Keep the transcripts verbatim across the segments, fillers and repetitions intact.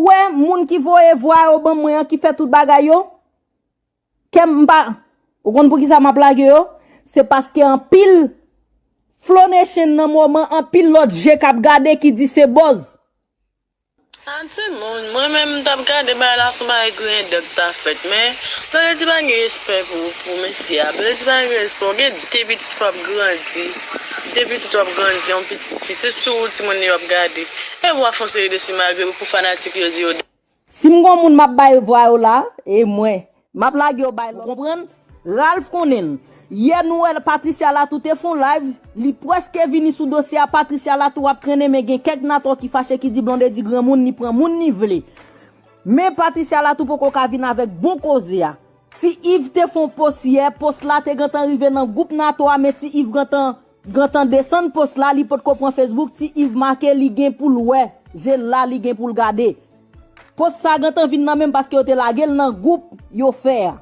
Wè, moun ki voye vwa yo ban mwen an, ki fè tout bagay yo, kè m pa, ou konn poukisa m ap lage yo? Se paske anpil Flow Nation nan moman, anpil lòt je k ap gade ki di se buzz. An timoun, mwen menm m t ap gade bagay la sou bagay griyen dèk ta fèt, men Blondedy pa gen respè pou, pou mesye a. Blondedy pa gen respè, ou gen de pitit fè w ap grandi, de pitit w ap grandi, yon pitit fi, se sou ou timoun yo ap gade. E w ap fon seri de si malgre pou fanatik yo di yo. Si m gon moun m ap bay vwa yo la, e mwen. M ap lage yo bay lòt. Ou konprann? Ralph konnen l. Yè nou wè Patricia Latou te fon live, li prèske vini sou dosye a. Patricia Latou ap trennen, men gen kèk natò ki fache ki di Blondedy granmoun, ni pran moun ni vle. Men Patricia Latou poko ka vin avèk bon koze a. Ti Yves te fon post yè, post la te gentan rive nan gwoup natò a, men Ti Yves gentan gentan desann post la, li potko pran Facebook, Ti Yves make li gen pou l wè, je l la li gen pou l gade. Post sa gentan vin nan men m paske yo te lage l nan gwoup yo fè a.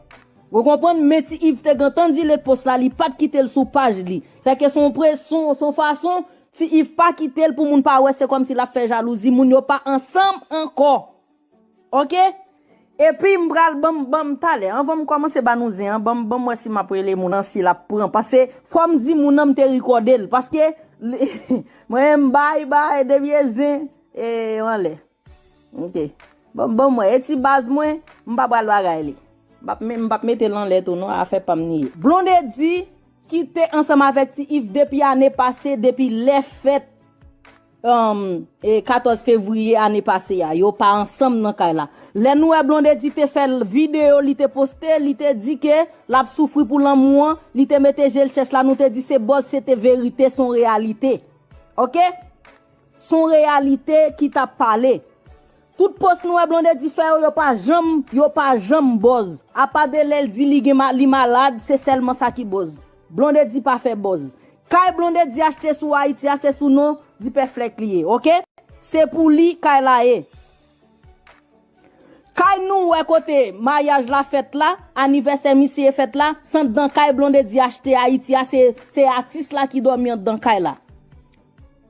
Ou konprann? Men Ti Yves te gentan delete post la, li pa t kite l sou paj li. Sèke se yon presyon, se yon fason, Ti Yves pa kite l pou moun pa wè, se kòmsi l ap fè jalouzi, moun yo pa ansanm ankò. Oke? Epi m pral ban m, ban m talè. Anvan m kòmanse ba nou zen an, ban m, ban m wè si m ap rele moun an, si l ap pran. Paske fò m di moun nan m te rekòde l. Paske mwen menm bay, bay, depi e zen, e anlè. Oke. Ban, ban m wè. E ti baz mwen, m pa pral bagay li. M p ap, m p ap mete l anlè tou non, afè pa m li ye. Blondedy ki te ansanm avèk Ti Yves depi ane pase, depi lè fèt um, e katòz fevriye ane pase a, yo pa ansanm nan kay la. Lè nou wè Blondedy te fè l videyo, li te poste, li te di ke l ap soufri pou lanmou an, li te mete je l chèch la, nou te di se buzz, se te verite, se yon reyalite. Oke? Se yon reyalite ki t ap pale. Tout post nou wè Blondedy fè yo, yo pa janm, yo pa janm buzz. Apa de lè l di li gen ma, li malad, se sèlman sa ki buzz. Blondedy pa fè buzz. Kay Blondedy achte sou Ayiti a, se sou non Dipèflèk li ye, oke? Se pou li kay la ye. Kay nou wè kote maryaj la fèt la, anivèsè misye fèt la, se anndan kay Blondedy achte Ayiti a, se, se atis la ki dòmi anndan kay la.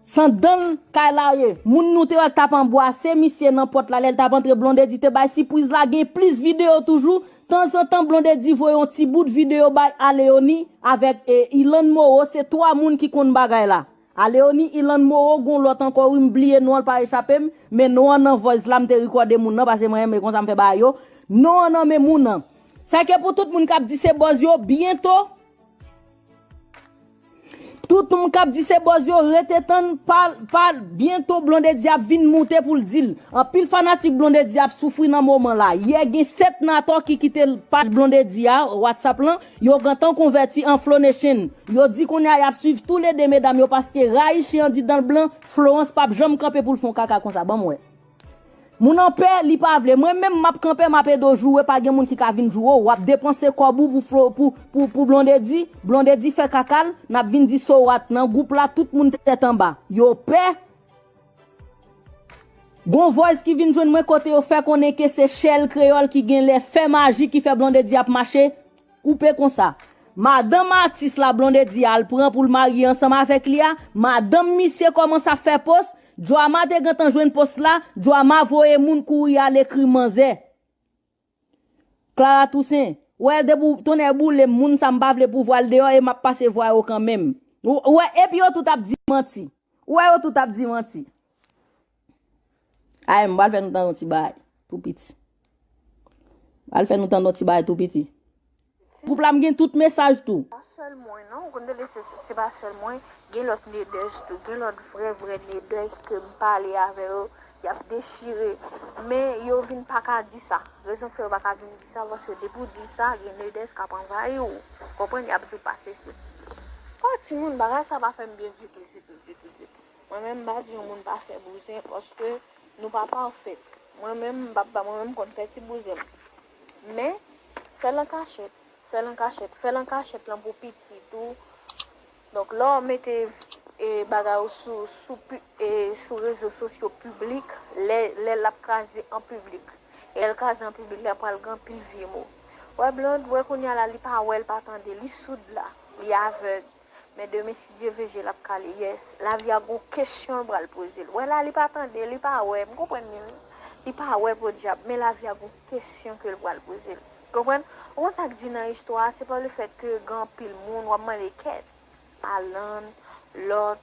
Se anndan kay la ye. Moun nou te wè k t ap anbwase misye nan pòt la, lè l t ap antre, Blondedy te bay sipriz la, gen plis videyo toujou. Tanzantan, Blondedy voye yon ti bout videyo bay Aleoni avèk, e, Ilan Moro, se twa moun ki konn bagay la. Aleoni, Ilan Moro, gon lòt ankò, wi, m bliye non an, l pa echape m, men non an nan voice la, m te rekòde moun nan, paske mwen renmen konsa m fè bagay yo. Non an nan men moun nan. Sa ke pou tout moun k ap di se buzz yo, byento, tout moun k ap di se buzz yo, rete tann, pa, pa, byento Blondedy ap vin moute pou l di l. Anpil fanatik Blondedy ap soufri nan moman la. Yè gen sèt natò ki kite paj Blondedy a, WhatsApp lan, yo gentan konvèti an Flow Nation. Yo di kounye a y ap swiv toulede medam yo paske rayichi andidan l blan, Florence p ap janm kanpe pou l fè yon kaka konsa. Ban m wè. Moun an pè, li pa vle. Mwen menm m ap kanpe, m ap ede w joure, pa gen moun ki ka vin joure w. W ap depanse kòb ou pou Flo, pou, pou, pou Blondedy. Blondedy fè kaka l, n ap vin di so what nan gwoup la, tout moun tèt anba. Yo pè. Gon voice ki vin jwenn mwen kote yo fè konnen ke se Shell Kreyòl ki genlè fè maji ki fè Blondedy ap mache koupe konsa. Madanm atis la Blondedy al pran pou l marye ansanm avèk li a, madanm misye kòmanse ap fè post, Joama te gentan jwenn post la, Joama voye moun kouri al ekri manzè. Clara Toussaint, wè depi w tonnè boule m, moun sa m pa vle pou vwa l deyò e m ap pase vwa yo kanmenm. Ou, ou wè, epi yo tout ap di manti. Ou wè yo tout ap di manti. Ay, m pral fè nou tande yon ti bagay tou piti. M pral fè nou tande yon ti bagay tou piti. Gwoup la m gen tout mesaj tou. Pa sèl mwen non, ou konn tande se, se pa sèl mwen, gen lòt nedèz tou, gen lòt vrè vrè nedèz ke m pale avè yo, y ap dechire, men yo vin pa ka di sa. Rezon k fè yo pa ka vin di sa, paske depi w di sa, gen nedèz k ap anvayi w, konprann, y ap di w pa sesi. O timoun, bagay sa pa fè m byen ditou, ditou, ditou, ditou. Mwen menm m pa di yon moun pa fè bouzen paske nou pa pafè. Mwen menm m pa, mwen menm m konn fè ti bouzen m. Men, fè l an kachèt, fè l an kachèt, fè l an kachèt lan pou pitit ou. Donk lè w mete e, bagay ou sou, sou, pi- e, sou rezo sosyo piblik, lè, lè l ap kraze an piblik. E lè l kraze an piblik la pral gen anpil vye mo. Wè Blonde, wè kounye a la li pa wè, li pa tande, li soud la, li avèg. Men demen si Dye vle je l ap kale, yes. Lavi a gon kesyon l pral poze l. Wè la li pa tande, li pa wè, m konprann li wi. Li pa wè podyab, men lavi a gon kesyon ke l pral poze l. Konprann? Ou konn sa k di nan istwa a, se pa lefèt ke gen anpil moun, w ap mande kèt. Alan, lòt,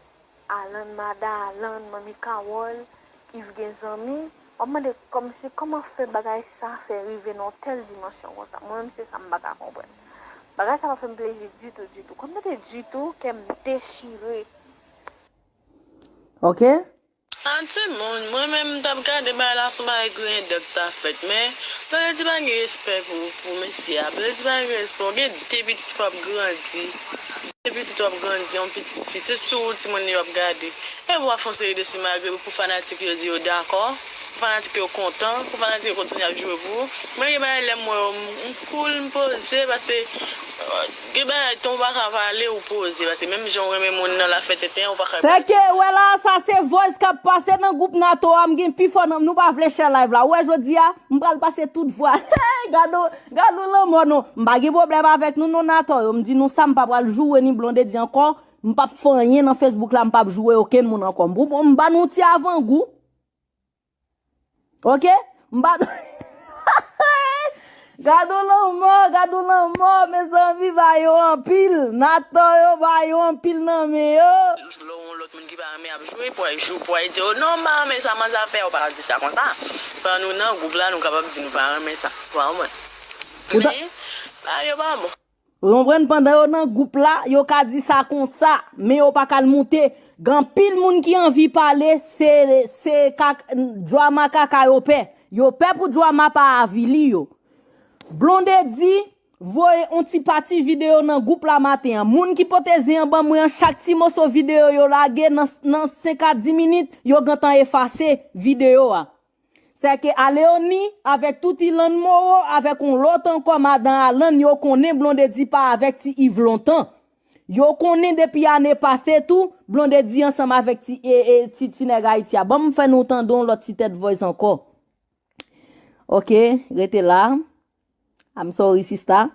Alan, madan Alan, manmi Kawòl, Iv gen zanmi, w ap mande kòmsi kòman fè bagay sa fè rive nan yon tèl dimansyon konsa. Mwen menm se sa m pa ka konprann. Bagay sa pa fè m plezi ditou, ditou. Kòm tande ditou, kè m dechire. Ok? An timoun, mwen menm m t ap gade bagay la se yon bagay griyen dèk ta fèt, men Blondedy pa gen respè pou, pou mesye a. Blondedy pa gen respè, ou gen de pitit w ap grandi. De pitit w ap grandi, yon pitit fi. Se sou ou timoun yo ap gade. E w ap fè yon seri de simagle pou fanatik yo di yo dakò, pou fanatik yo kontan, pou fanatik yo kontinye ap joure pou ou. Mwen gen bagay lè m wè yo, m, m cool, m poze, paske, euh, gen bagay tan ou pa ka pale, ou poze, paske menm jan ou renmen moun nan, l ap fè tenten, ou pa ka. Sèke, wè la, sa se voice k ap pase nan gwoup Nato a, m gen pi fò nan, nou pa vle share live la. Ou wè jodi a, m pral pase tout vwa. Gad on, gad on lanmò non. M pa gen pwoblèm avèk nou non Nato yo. M di nou sa, m pa pral joure ni Blondedy ankò. M p ap fè anyen nan Facebook la, m p ap joure okenn moun ankò. M pou, m ba nou ti avangou. Ok? M ba nou gad on lanmò, gad on lanmò, mezanmi, ba yo anpil. Nato yo, ba yo anpil nan men yo. Lè yon lòt moun ki pa renmen ap joure, pou al jou, pou al di, "Oh non, m pa renmen sa, manzè ap fè," ou pa ka di sa konsa. Pandan nou nan gwoup la, nou kapab di nou pa renmen sa. Ou pa konprann? Ou ta- Men, ba yo pa bon. Ou konprann? Pandan yo nan gwoup la, yo ka di sa konsa, men yo pa ka al moute. Gen anpil moun ki anvi pale, se, se kak-, drama kaka yo pè. Yo pè pou drama pa avili yo. Blondedy voye on ti pati videyo nan gwoup la maten an. Moun ki pote zen an ban mwen an, chak ti moso videyo yo lage nan, nan senk a dis minit, yo gentan efase videyo a. Sèke a Leoni, avèk tout Ilann Moro, avèk on lòt ankò madan Alan, yo konnen Blondedy pa avèk ti Iv lontan. Yo konnen depi ane pase tou, Blondedy ansanm avèk ti, e, e, ti, ti nèg Ayiti a. Ban m fè nou tande on lòt ti tèt voice ankò. Ok, rete la. I'm sorry, sista.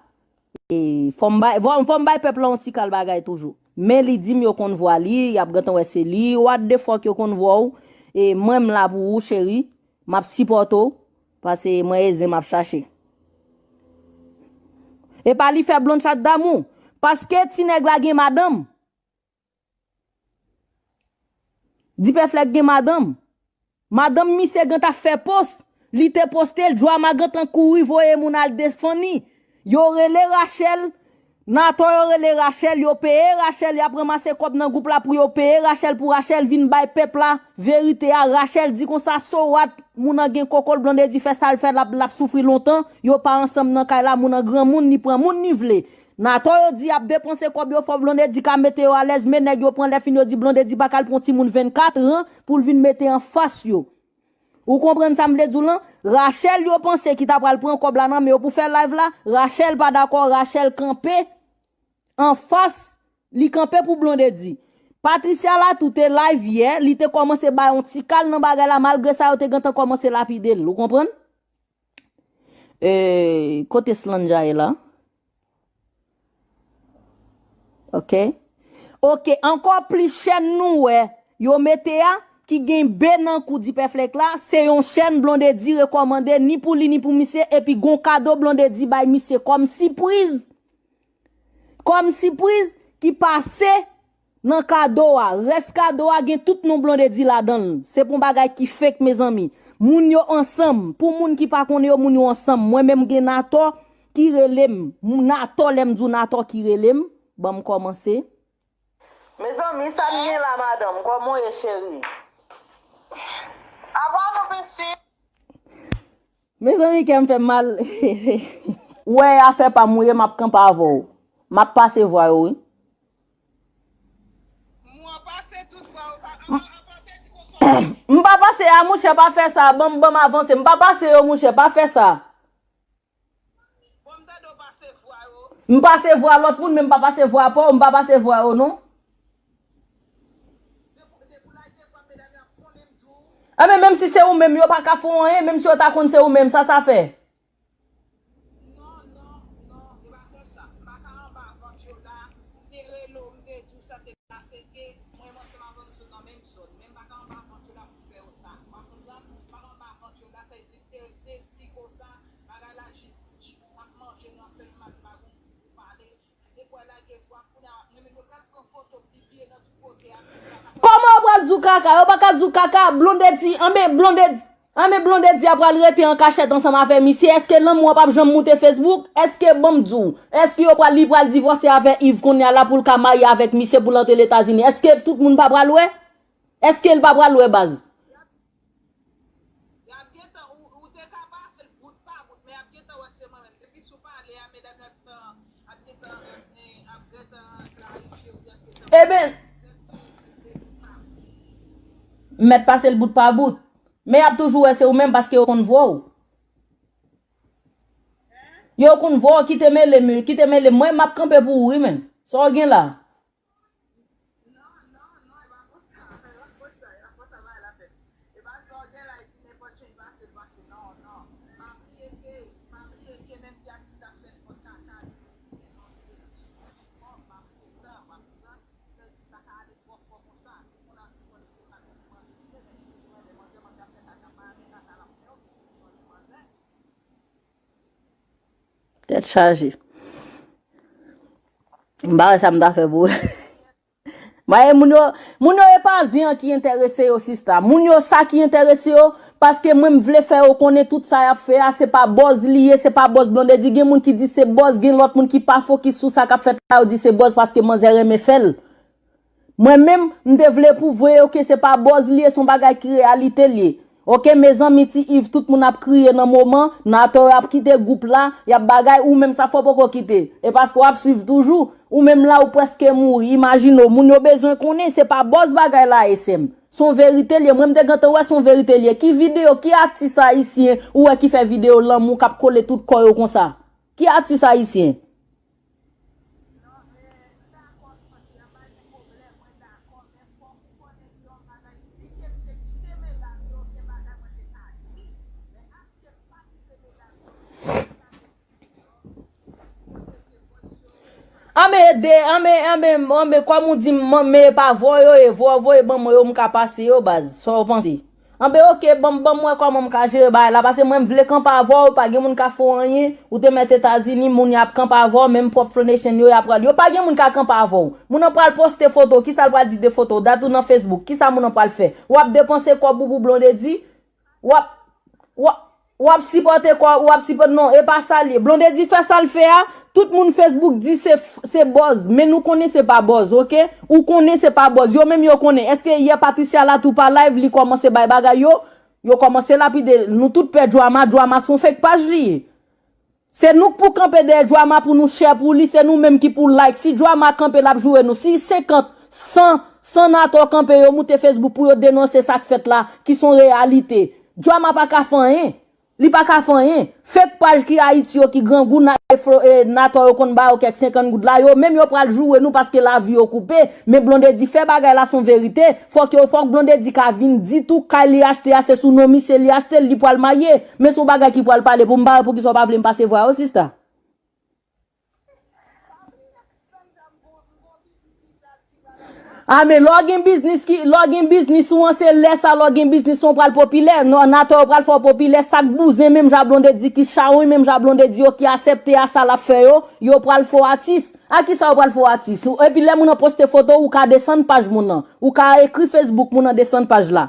E, fò m bay, fò, fò m bay pèp la yon ti kal bagay toujou. Men li di m yo konn vwa li, y ap gentan wè se li. What the fuck yo konn vwa w? E mwen m la pou ou, cheri. M ap sipòte w. Paske mwen e zen m ap chache. E pa li fè Blonde Chat Damou. Paske ti nèg la gen madanm. Dipèflèk gen madanm. Madanm misye gentan fè post. Li te poste l, Drama gentan kouri voye moun al defann li. Yo rele Rachel, Nato yo rele Rachel, yo peye Rachel, y ap ranmase kòb nan gwoup la pou yo peye Rachel, pou Rachel vin bay pèp la verite a. Rachel di konsa, so what, moun nan gen koko l, Blondedy fè sa l fè, l ap, l ap soufri lontan. Yo pa ansanm nan kay la, moun nan granmoun, li pran moun li vle. Nato yo di y ap depanse kòb yo, fò Blondedy ka mete yo alèz, men nèg yo pran lè fin yo di Blondedy pa ka al pran timoun vennkat an pou l vin mete anfas yo. Ou konprann sa m vle di w lan? Rachel yo panse ki ta pral pran kòb la nan men yo pou fè live la, Rachel pa dakò, Rachel kanpe anfas, li kanpe pou Blondedy. Patricia la tou te live yè, li te kòmanse bay yon ti kal nan bagay la, malgre sa yo te gentan kòmanse lapide l, ou konprann? E, kote Slanja ye la? Ok. Ok, ankò plis chèn nou wè yo mete a, ki gen B nan kou Dipèflèk la, se yon chèn Blondedy rekòmande ni pou li ni pou misye, epi gon kado Blondedy bay misye kòm sipriz. Kòm sipriz ki pase nan kado a. Rès kado a gen tout non Blondedy ladan l. Se pa yon bagay ki fake, mezanmi. Moun yo ansanm. Pou moun ki pa konnen yo, moun yo ansanm. Mwen menm gen Natò ki rele m. Natò, lè m di w Natò ki rele m, ban m kòmanse. Mezanmi, sa m gen la, madanm? Kòman w ye, cheri? Apa nou pitit? Mezanmi, kè m fè m mal. Ou wè afè pa m ou ye, m ap kanpe avè w. M ap pase vwa yo, wi. M pa pase a, mouchè, pa fè sa. Ban m, ban m avanse. M pa pase yo, mouchè, pa fè sa. M pase vwa lòt moun, men m pa pase vwa pa w, m pa pase vwa yo, non. Enben, menm si se ou menm, yo pa ka fè w anyen, menm si yo ta konn se ou menm, sa sa fè? Kòman yo pral di w kaka? Yo pa ka di w kaka. Yo pa ka di w kaka. Blondedy, anben Blondedy, anben Blondedy a pral rete an kachèt ansanm avè misye. Èske lanmou an p ap janm moute Facebook? Èske, ban m di w, èske yo pral, li pral divòse avè Yves kounye a la pou l ka marye avèk misye pou l antre Letazini? Èske tout moun pa pral wè? Èske l pa pral wè, baz? Y ap gentan, ou, ou te ka pase l bout pa bout, men y ap gentan wè se mwen menm. Depi sou pale a, medam y ap, ap gentan, ap gentan klarifye ou y ap gentan. Eben, mèt pase l bout pa bout. Men y ap toujou wè se ou menm paske yo konn vwa w. Yo konn vwa w, kite mele m, kite mele m. Mwen, m ap kanpe pou ou, wi, menm. Sa w gen la? Non, non, non, e pa konsa. E pa konsa, e pa konsa bagay la fèt. E pa sa w gen la, epi nenpòt jan l pase, l pase. Non, non. Pa bliye ke, pa bliye ke menm si atis la fè nenpòt kaka, li gen yon seri de ti kòb, pa bliye sa, pa bliye sa. Sa di pa ka ale twò fò konsa. Moun ap di, bon, li te ka fè pou manzè, men li toujou renmen manzè, manzè ap fè kaka, pa renmen kaka l ap fè yo, li toujou renmen manzè. Tèt chaje. M pa wè sa m ta fè pou ou. Ba, e moun yo, moun yo e pa zen an ki enterese yo, sista. Moun yo sa ki enterese yo, paske mwen m vle fè yo konnen tout sa y ap fè a, se pa buzz li ye, se pa buzz Blondedy. Gen moun ki di se buzz, gen lòt moun ki pa fokis sou sa k ap fèt la, yo di se buzz paske manzè renmen fè l. Mwen menm, m te vle pwouve yo ke se pa buzz li ye, se yon bagay ki reyalite li ye. Oke, mezanmi, ti Yves, tout moun ap kriye nan moman, Nathan ap kite gwoup la, y ap bagay, ou menm sa fè w poko kite. E paske w ap swiv toujou, ou menm la ou prèske mouri, imajine w, moun yo bezwen konnen, se pa buzz bagay la ye, sè m. Se yon verite li ye, mwen m te gentan wè se yon verite li ye. Ki videyo, ki atis ayisyen ou wè ki fè videyo lanmou k ap kole tout kò yo konsa? Ki atis ayisyen? Anben ede, anben, anben, anben, kòm ou di m, men e pa vwa yo ye, vwa w voye ban mwen yo, m ka pase yo, baz. Sa w panse? Anben, oke, ban m, ban m wè kòman m ka jere bagay la, paske mwen m vle kanpe avè w, pa gen moun ka fè w anyen, ou te mèt Etazini, moun y ap kanpe avè w, menm pwòp Flow Nation yo, y ap pral, yo pa gen moun ka kanpe avè w. Moun nan pral poste foto, kisa l pral di de foto w, dat ou nan Facebook, kisa moun nan pral fè? W ap depanse kòb ou pou Blondedy? W ap, w ap, w ap sipòte kò, w ap sipòte, non, e pa sa l ye. Blondedy fè sa l fè a, tout moun Facebook di se, se buzz, men nou konnen se pa buzz, oke? Ou konnen se pa buzz, yo menm yo konnen. Èske yè Patricia la tou pa live, li kòmanse bay bagay yo? Yo kòmanse lapide, nou tout pè Drama, Drama se yon fake paj li ye. Se nou k pou kanpe dèyè Drama pou nou share pou li, se nou menm ki pou like. Si Drama kanpe l ap joure nou, si senkant, san, san Nathan kanpe yo moute Facebook pou yo denonse sa k fèt la, ki se yon reyalite. Drama pa ka fè anyen. Li pa ka fè anyen. Fake paj ki Ayiti yo ki grangou, na, e Flo, e Nathan yo konn ba yo kèk senkant goud la, yo menm yo pral joure nou paske lavi yo koupe. Men Blondedy fè bagay la se yon verite. Fòk yo, fòk Blondedy ka vin di tou, kay li achte a, se sou non misye li achte l, li pral marye. Men se yon bagay ki pral pale pou m, pa wè poukisa w pa vle m pase vwa yo, sista. A, men lè w gen biznis ki, lè w gen biznis ou an, se lè sa, lè w gen biznis ou an, w pral popilè. Non, Nathan yo pral fè w popilè, sa k bouzen menm jan Blondedy, ki chawony menm jan Blondedy yo, ki asèpte a sa l ap fè yo, yo pral fè w atis. A kisa yo pral fè w atis? Epi lè moun nan poste foto, ou ka desann paj moun nan. Ou ka ekri Facebook moun nan desann paj la.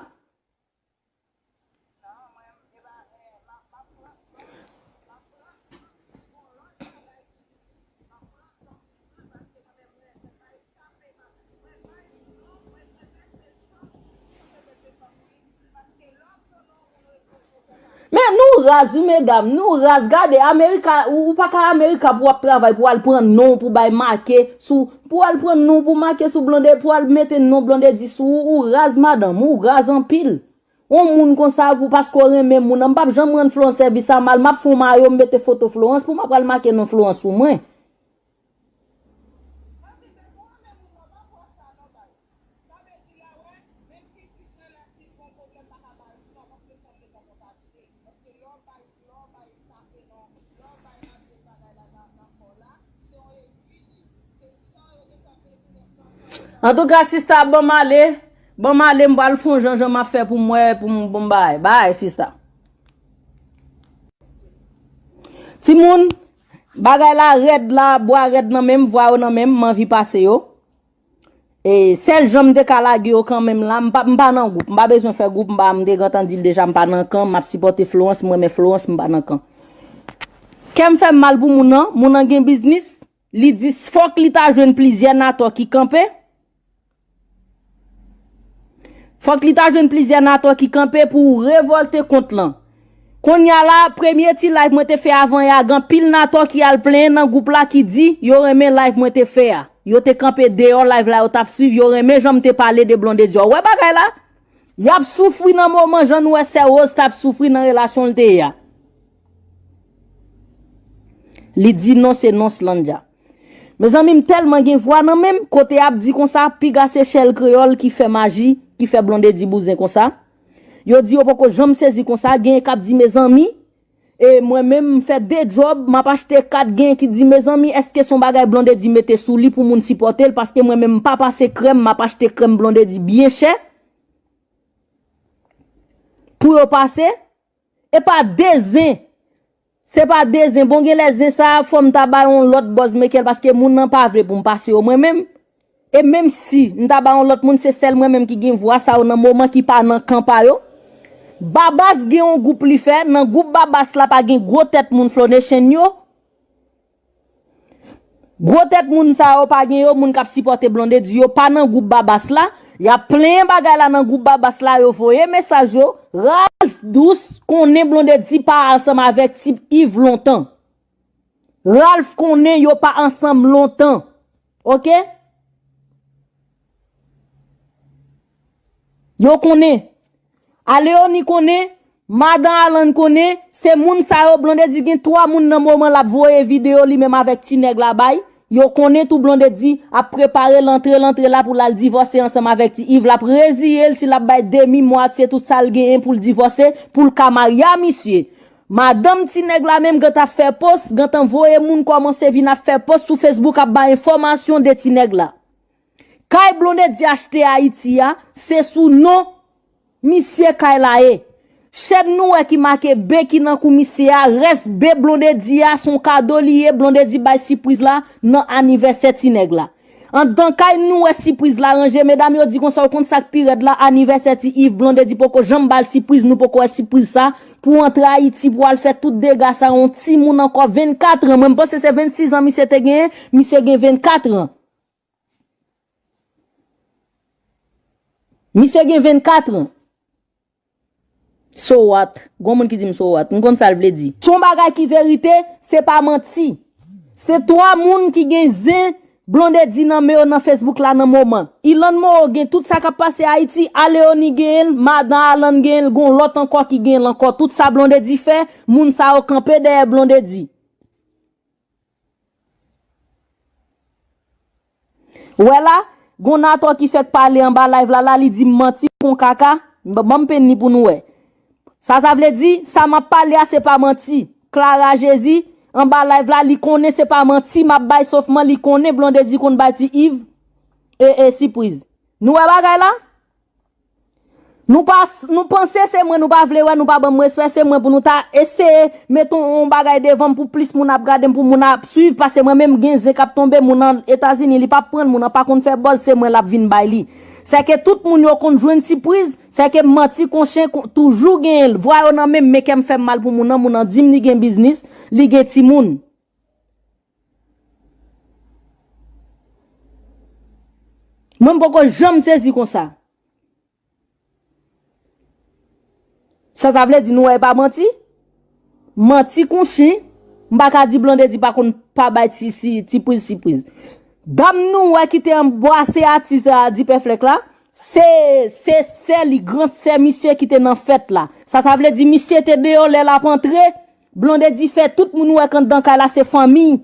Men nou raz wi medam, nou raz. Gade, Amerika, ou, ou pa ka Amerika pou w ap travay, pou w al pran non, pou bay make sou, pou w al pran non, pou make sou Blondedy, pou w al mete non Blondedy sou ou, ou raz madanm, ou raz anpil. Yon moun konsa, pou, paske w renmen moun nan, m p ap janm rann Florence sèvis a mal, m ap fè yon mayo, m mete foto Florence, pou m ap al make non Florence sou mwen. Antouka, sista, ban m ale. Ban m ale, m pral fè yon jan, jan m ap fè pou m wè, pou m, pou m bay. Bay, sista. Timoun, Bagay la rèd la, bwa rèd nan men m, vwa yo nan men m, m anvi pase yo. E sèl jan m te ka lage yo kanmenm la, m pa, m pa nan gwoup, m pa bezwen fè gwoup, m pa, m te gentan di l deja, m pa nan kan, m ap sipòte Florence, m renmen Florence, m pa nan kan. Kè m fè m mal pou moun nan, moun nan gen biznis, li di fòk li ta jwenn plizyè natò ki kanpe. Fòk li ta jwenn plizyè natò ki kanpe pou revòlte kont lan. Kounye a la, premye ti live mwen te fè avan yè a, gen anpil natò ki al plenyen nan gwoup la ki di yo renmen live mwen te fè a. Yo te kanpe deyò live la, yo t ap swiv, yo renmen jan m te pale de Blondedy a. Ou wè bagay la? Y ap soufri nan moman jan nou wè sè Rose t ap soufri nan relasyon l te ye a. Li di non, se non Slandja. Mezanmi, m tèlman gen vwa nan men m, kote y ap di konsa, piga se chèl kreyòl ki fè maji, ki fè Blondedy bouzen konsa. Yo di yo poko janm sezi konsa, genyen k ap di mezanmi, e mwen menm m fè de djòb, m ap achte kat, genyen ki di mezanmi, èske se yon bagay Blondedy mete sou li pou moun sipòte l, paske mwen menm m pa pase krèm, m ap achte krèm Blondedy byen chè. Pou yo pase, e pa de zen. Se pa de zen. Bon, gen lè zen sa, fò m ta bay yon lòt buzz maker l, paske moun nan pa vle pou m pase yo mwen menm. E menm si m ta bay yon lòt moun, se sèl mwen menm ki gen vwa sa yo nan moman ki pa nan kan pa yo. Babas gen yon gwoup li fè, nan gwoup Babas la pa gen gwo tèt moun Flow Nation yo. Gwo tèt moun sa yo pa gen yo, moun k ap sipòte Blondedy yo pa nan gwoup Babas la. Y ap plenyen bagay la nan gwoup Babas la, yo voye mesaj yo. Ralph Douce konnen Blondedy pa ansanm avèk tip Yves lontan. Ralph konnen yo pa ansanm lontan. Oke? Yo konnen. Aleoni konnen, madan Alan konnen, se moun sa yo, Blondedy gen twa moun nan moman l ap voye videyo li menm avèk ti nèg la bay. Yo konnen tou Blondedy ap prepare l antre l antre la pou l al divòse ansanm avèk ti Yves. L ap reziye l si l ap bay demi mwatye tout sa l genyen pou l divòse, pou l ka marye a misye. Madanm ti nèg la menm gentan ap fè post, gentan voye moun kòmanse vin ap fè post sou Facebook ap bay enfòmasyon de ti nèg la. Kay Blondedy achte Ayiti a, se sou non misye kay la ye. Chèn nou wè ki make B ki nan kou misye a, rès B Blondedy a, se yon kado li ye, Blondedy bay sipriz la nan anivèsè ti nèg la. Anndan kay nou wè sipriz la ranje, medam yo di konsa, ou konn sa k pi rèd la, anivèsè ti Yves, Blondedy poko janm ba l sipriz, nou poko wè sipriz sa, pou antre Ayiti, pou al fè tout dega sa, yon timoun ankò vennkat an, mwen m panse se vennsis an misye te genyen, misye gen vennkat an. Misye gen vennkat an. So what? Gon moun ki di m so what? M konn sa l vle di. Se yon bagay ki verite, se pa manti. Se twa moun ki gen zen Blondedy nan men yo nan Facebook la nan moman. Ilan Moro gen tout sa k ap pase Ayiti, Aleoni genyen l, madan Alan genyen l, gon lòt ankò ki genyen l ankò. Tout sa Blondedy fè, moun sa yo kanpe dèyè Blondedy. Ou wè la, gon natò ki fèk pale anba live la, la li di m manti kon kaka, ban m penn li pou nou wè. Sa sa vle di, sa m ap pale a se pa manti. Clara Jezi, anba live la, li konnen se pa manti, m ap bay sofman, li konnen Blondedy konn bay ti Yves e, e sipriz. Nou wè bagay la? Nou pa, nou panse se mwen, nou pa vle wè, nou pa ban m respè, se mwen pou nou ta eseye met yon, yon bagay devan m pou plis moun ap gade m, pou moun ap swiv, paske mwen menm gen zen k ap tonbe, moun nan Etazini, li p ap pran l, moun nan pa konn fè buzz, se mwen l ap vin bay li. Sèke tout moun yo konn jwenn sipriz, sèke manti kon chen kon, toujou genyen l. Vwa yo nan men m, men kè m fè m mal pou moun nan, moun nan di m li gen biznis, li gen timoun. Mwen m poko janm sezi konsa. Sa sa vle di nou wè e pa manti? Manti kon chen, m pa ka di Blondedy pa konn pa bay ti, si, ti priz, sipriz. Dam nou wè ki te anbwase atis a Dipèflèk la, se, se sè li, gran sè misye ki te nan fèt la. Sa sa vle di misye te deyò lè l ap antre, Blondedy fè tout moun wè k anndan kay la se fanmi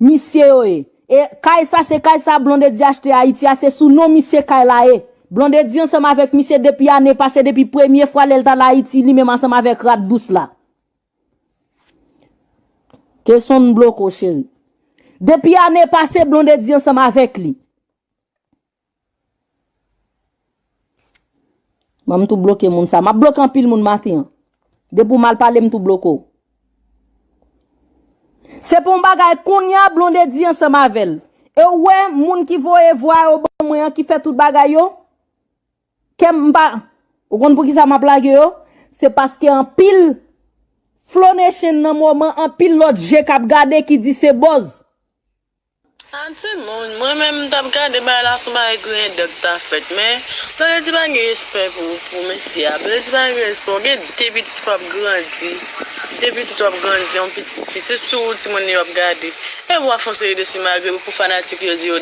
misye yo ye. E kay sa, se kay sa Blondedy achte Ayiti a, se sou non misye kay la ye. Blondedy ansanm avèk misye depi ane pase, depi premye fwa lè l t al Ayiti, li menm ansanm avèk Rat Dous la. Kesonn bloko, cheri. Depi ane pase, Blondedy ansanm avèk li. Ban m tou bloke moun sa. M ap bloke anpil moun maten an. Depi w mal pale, m tou bloke w. Se pou yon bagay kounye a Blondedy ansanm avè l. E w wè moun ki voye vwa yo ban mwen an ki fè tout bagay yo? Kè m pa. Ou konn poukisa m ap lage yo? Se paske anpil Flow Nation nan moman, anpil lòt je k ap gade ki di se buzz. Sa timoun, mwen menm m t ap gade bagay la se yon bagay griyen dèk ta fèt, men Blondedy pa gen respè pou, pou mesye a. Blondedy pa gen respè, w gen de pitit w ap grandi, de pitit w ap grandi, yon pitit fi, se sou timoun yo ap gade. E w ap fè yon seri de swi malgre pou fanatik yo di yo.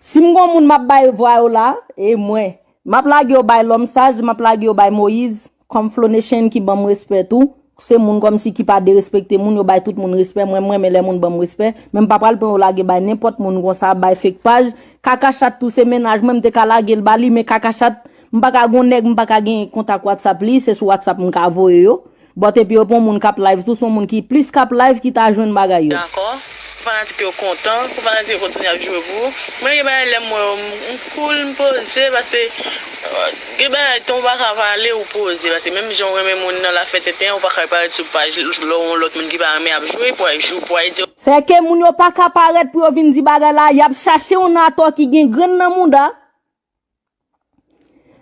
Si m gon moun m ap bay vwa yo la, e mwen. M ap lage yo bay Lòm Saj, m ap lage yo bay Moyiz. Kòm Flow Nation ki ban m respè tou, se moun kòmsi ki pa derespekte moun, yo bay tout moun respè, mwen m renmen lè moun ban m respè, men m pa pral pran yo lage bay nenpòt moun konsa, bay fake paj, Kaka Chat tou se mennaj mwen, m te ka lage l ba li, men Kaka Chat, m pa ka gon nèg, m pa ka gen kontak WhatsApp li, se sou WhatsApp m ka voye yo, but epi yo pran moun k ap live tou, se yon moun ki plis k ap live ki ta jwenn bagay yo. Dakò. Pou fanatik yo kontan, pou fanatik yo kontinye ap joure pou ou. Mwen gen bagay lè m wè yo, m, m cool, m poze, paske, euh, gen bagay tan ou pa ka pale, ou poze, paske menm jan ou renmen moun nan la fè tenten, ou pa ka parèt sou paj lè yon lòt moun ki pa renmen ap joure, pou al jou, pou al di. Sèke moun yo pa ka parèt pou yo vin di bagay la, y ap chache yon atò ki gen grenn nan mouda.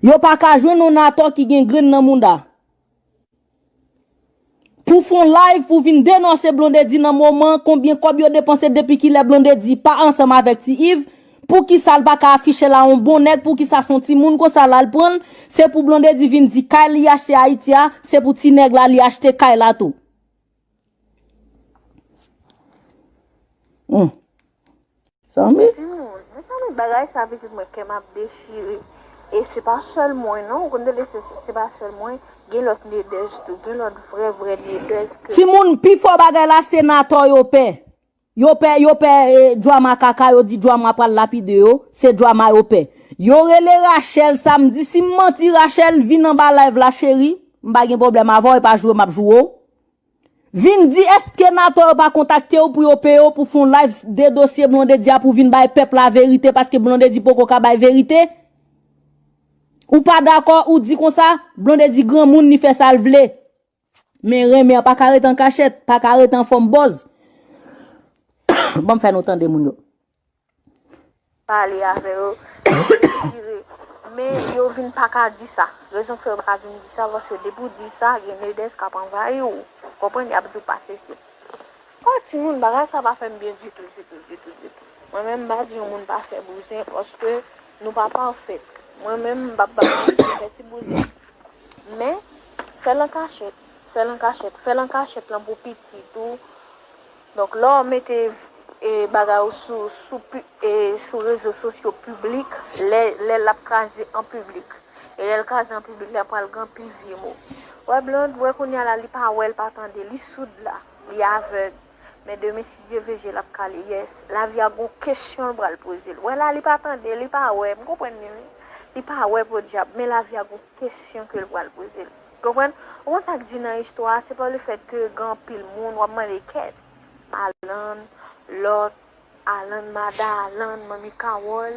Yo pa ka jwenn yon atò ki gen grenn nan mouda. Pou fè yon live pou vin denonse Blondedy nan moman, konbyen kòb yo depanse depi kilè Blondedy pa ansanm avèk Ti Iv, poukisa l pa ka afiche la yon bon nèg, poukisa se yon timoun konsa l al pran l, se pou Blondedy vin di kay li achte Ayiti a, se pou ti nèg la li achte kay la tou. Hmm. Zanmi. Timoun, mezanmi bagay sa pitit mwen kè m ap dechire. E se pa sèl mwen non, ou konn tande se, se pa sèl mwen, gen lòt Nedège tou, gen lòt vrè vrè Nedège ke. Timoun, pifò bagay la se Natò yo pè. Yo pè, yo pè e, Djwama kaka, yo di Djwama pral lapide yo, se Djwama yo pè. Yo rele Rachel samdi, si m manti Rachel vin anba live la cheri, m pa gen pwoblèm avè w, e pa joure m ap joure w. Vin di èske Natò yo pa kontakte w pou yo peye w pou fè yon live dedosye Blondedy a pou vin bay pèp la verite paske Blondedy poko ka bay verite? Ou pa dakò, ou di konsa, Blondedy granmoun li fè sa l vle. Men renmen an pa ka rete an kachèt, pa ka rete an fòm buzz. Ban m fè nou tande moun yo. Pale avè yo, vire. Men yo vin pa ka di sa. Rezon k fè yo pa ka vin di sa, paske depi w di sa, gen Nedès k ap anvayi w. Konprann, y ap di w pa sesi. O timoun, bagay sa pa fè m byen ditou, ditou, ditou, ditou. Mwen menm, m pa di yon moun pa fè bouzen, paske nou pa pafè. Mwen menm, m p ap ba moun fè ti bouzen. Men, fè l an kachèt, fè l an kachèt, fè l an kachèt lan pou pitit ou. Donk, lè w mete e, bagay ou sou, sou, pi- e, sou rezo sosyo piblik, lè, lè l ap kraze an piblik. E lè l kraze an piblik la, pral gen anpil vye mo. Wè Blonde, wè kounye a la, li pa wè, l pa tande, li soud la, li avèg. Men demen, si Dye vle, je l ap kale, yes. Lavi a gon kesyon l pral poze l. Wè la, li pa tande, li pa wè, m konprann li, wi. Li pa wè, podyab, men lavi a gon kesyon ke l pral poze l. Konprann? Ou konn sa k di nan istwa a, se pa lefèt ke gen anpil moun, w ap mande kèt. Alan, lòt, Alan, Mada Alan, Manmi Kawòl,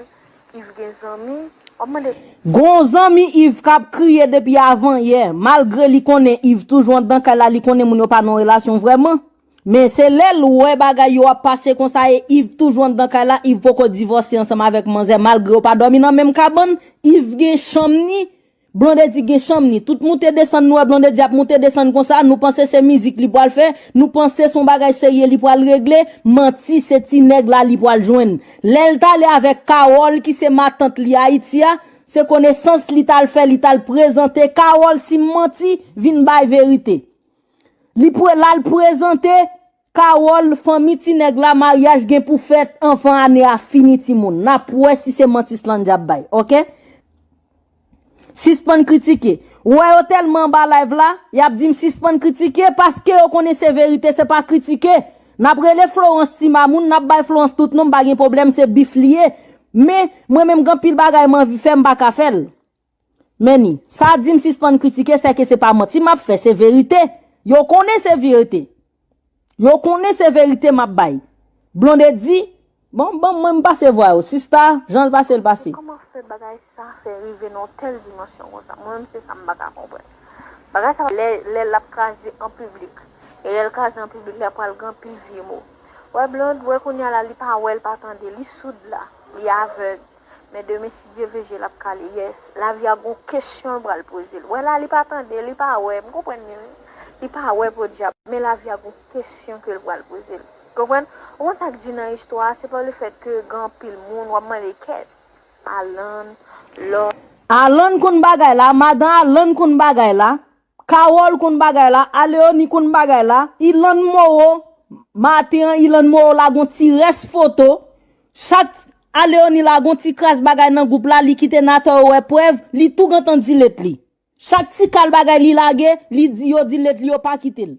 Iv gen zanmi, w ap mande. Gon zanmi Iv k ap kriye depi avanyè, malgre li konnen Iv toujou anndan kay la, li konnen moun yo pa nan relasyon vrèman. Men se lè l wè bagay yo ap pase konsa e Iv toujou anndan kay la, Iv poko divòse ansanm avèk manzè, malgre yo pa dòmi nan menm kabann, Iv gen chanm ni, Blondedy gen chanm ni. Tout moute desann nou wè Blondedy ap moute desann konsa, nou panse se mizik li pwal fè, nou panse se yon bagay serye li pwal regle, manti, se ti nèg la li pwal jwenn. Lè l t ale avèk Carole ki se matant li Ayiti a, se konesans li t al fè, li t al prezante Carole, si m manti, vin bay verite. Li pre, l al prezante Carole, fanmi ti nèg la, maryaj gen pou fèt anvan ane a fini timoun. N ap wè si se manti Slandja ap bay, oke? Sispann kritike. Ou wè yo tèlman anba live la, y ap di m sispann kritike paske yo konnen se verite, se pa kritike. N ap rele Florence ti mamoun, n ap bay Florence tout non, m pa gen pwoblèm, se bif li ye. Men, mwen menm gen anpil bagay m anvi fè, m pa ka fè l. Men ni, sa di m sispann kritike, sèke se pa manti m ap fè, se verite. Yo konnen se verite. Yo konnen se verite m ap bay. Blondedy, bon, bon, mwen m pase vwa yo. Sista, jan l pase, l pase. Kòman fè bagay sa fè rive nan yon tèl dimansyon konsa? Mwen menm se sa m pa ka konprann. Bagay sa, lè, lè l ap kraze an piblik, e lè l kraze an piblik la, pral gen anpil vye mo. Wè Blonde, wè kounye a la, li pa wè, li pa tande, li soud la, li avèg. Men demen, si Dye vle, je l ap kale, yes. Lavi a gon kesyon l pral poze l. Wè la, li pa tande, li pa wè, m konprann li, wi. Li pa wè, podyab, men lavi a gon kesyon ke l pral poze l. Konprann? Ou konn sa k di nan istwa a, se pa lefèt ke gen anpil moun, w ap mande kèt. Alan, Lò. Alan konn bagay la, madan Alan konn bagay la, Carole konn bagay la, Aleoni konn bagay la, Ilan Moro, maten an, Ilan Moro la gon ti rès foto, chak Aleoni la gon ti kras bagay nan gwoup la, li kite Nathan yo wè prèv, li tou gentan delete li. Chak ti kal bagay li lage, li di yo delete li, yo pa kite l.